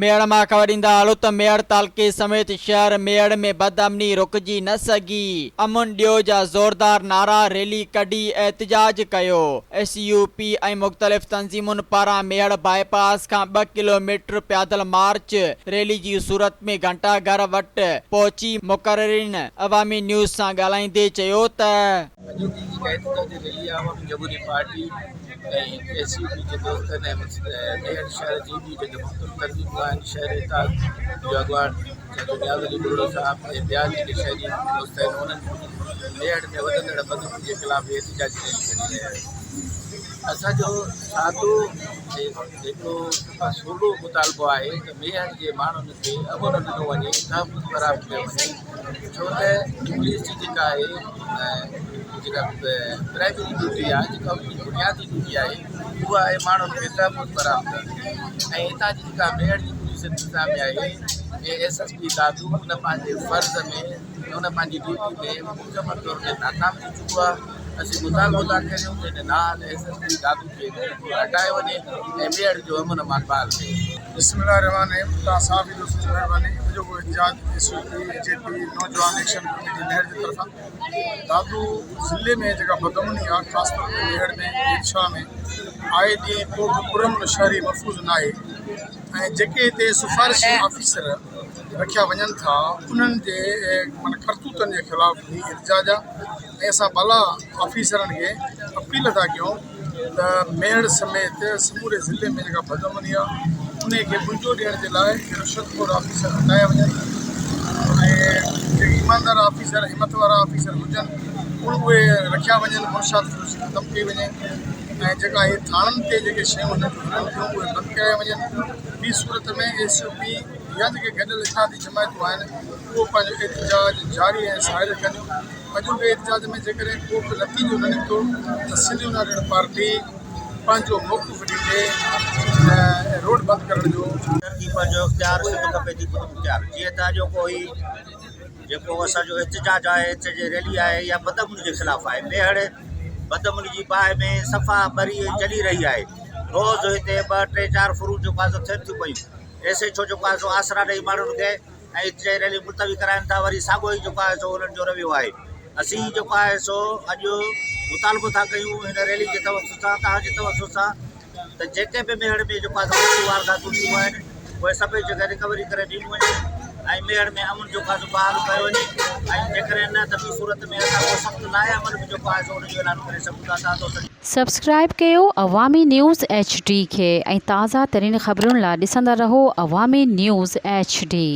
ميهڙ مان خبر ڏيندا هلو ته ميهڙ تعلقي سميت شهر ميهڙ ۾ بدامني رڪجي نه سگهي، امن ڏيو جا زوردار نعرا ريلي ڪڍي احتجاج ڪيو، ايس يو پي ۽ مختلف تنظيمن پاران ميهڙ بائي پاس کان ٻه ڪلو ميٽر پيادل مارچ ريلي جي صورت ۾ گهنٽا گهر وٽ پهچي مقررين عوامي نيوز سان ڳالهائيندي چيو ته. اڄوڪي جيڪا احتجاجي ريلي آهي عوامي جمهوري پارٽي ۽ ايس يو پي جي دوستن ۽ ميهڙ شهر جي به جيڪي مختلف تنظيمون آهن شهر اتحاد جو اڳواڻ چاچو نياز علي ٻرڙو صاحب ۽ ٻيا جيڪي شهري دوست آهن انهن ميهڙ ۾ وڌندڙ بدامني جي خلاف هي احتجاجي ريلي ڪڍي رهيا آهيون اسان جو سادو ۽ هڪڙو سولو مطالبو آهي ته ميهڙ جي ماڻهن کي امن ڏنو وڃي تحفظ فراهم ڪيو وڃي ڇو ته پوليس جي جيڪا آهي جيڪا پرائمري ڊيوٽي آهي جيڪا ان جي بنيادي ڊيوٽي آهي اها آهي ماڻهن کي تحفظ فراهم ڪرڻ ۽ هتان جي جيڪا ميهڙ جي پوليس انتظاميا آهي ۽ ايس ايس پي دادو ان پنهنجي فرض ۾ ان پنهنجي ڊيوٽي ۾ مڪمل طور تي ناڪام ٿي چڪو آهي اسين مطالبو ٿا ڪريون ته هن نااهل ايس ايس پي دادو کي هٽايو وڃي ۽ ميهڙ جو امن امان بحال ڪيو وڃي. بسم الله الرحمٰن الرحيم توهان صحافي دوستن جي مهرباني اڄوڪو احتجاج ايس يو پي اي جي پي نوجوان ايڪشن ڪميٽي ميهڙ جي طرفان دادو ضلعي ۾ جيڪا بدامني آهي خاص طور تي ميهڙ ۾ ميرشاهه ۾ آئي ڏينهن ڪو به پرامن شهري محفوظ ناهي ۽ جيڪي هتي سفارشي آفيسر رکيا وڃن ٿا انهن جي معنيٰ ڪرتوتن جي خلاف هي احتجاج آهي ۽ اسان بالا آفيسرن کي اپيل ٿا ڪيون ته ميهڙ سميت سموري ضلعي ۾ جيڪا بدامني آهي انهي کي ٻنجو ڏيڻ جي لاء رشوت خور آفيسر هٽايا وڃن ۽ جيڪي ايماندار آفيسر همت وارا آفيسر هجن اهي رکيا وڃن منشيات فروشي ختم ڪئي وڃي ۽ جيڪا هي ٿاڻن تي جيڪي شيون هنن جون هلن ٿيون اهي بند ڪرايا وڃن ٻي صورت ۾ ايس يو پي يا جيڪي گڏيل اتحادي جماعتون آهن اهو پنهنجو احتجاج جاري ۽ ساري رکنديون. اڄوڪي احتجاج ۾ جيڪڏهن ڪو به نتيجو نه نڪتو ته سنڌ يونائيٽيڊ پارٽي پنهنجو موقف ڏيندي روڊ بند ڪرڻ جو. ترقي پنهنجو اختيار سنڌ کپي ٿي خودمختيار جيئن ته اڄوڪو هي جيڪو اسان جو احتجاج آهي احتجاجي ريلي آهي اها بدامني جي خلاف آهي ميهڙ بدامني جي باهه ۾ صفا ٻري ۽ جلي رهي آهي روز هتي ٻه ٽي چار ڦرون جيڪو آهي سو ٿين ٿيون پيون ايس ايڇ او جيڪو آهي سو آسرا ڏئي ماڻهن کي ۽ احتجاجي ريلي ملتوي ڪرائين ٿا وري ساڳيو ئي جيڪو آهي سو انهن جو رويو آهي اسين جيڪو آهي سو اڄ مطالبو ٿا ڪيون هن ريلي جي توسط سان توهان جي توسط سان ته جيڪي به ميهڙ ۾ جيڪو آهي سو وارداتون ٿيون آهن اهي سڀئي جيڪا رڪوري ڪري ڏنيون وڃن ۽ ميهڙ ۾ امن جيڪو آهي سو بحال ڪيو وڃي ۽ جيڪڏهن نه ته ٻي صورت ۾ اسان ڪو سخت لاء عمل به جيڪو آهي سو ان جو اعلان ڪري سگهون ٿا تان دوستن سبسڪرائيب ڪيو عوامي نيوز ايڇ ڊي کي ۽ تازه ترين خبرن لا ڏسندا رهو عوامي نيوز ايڇ ڊي.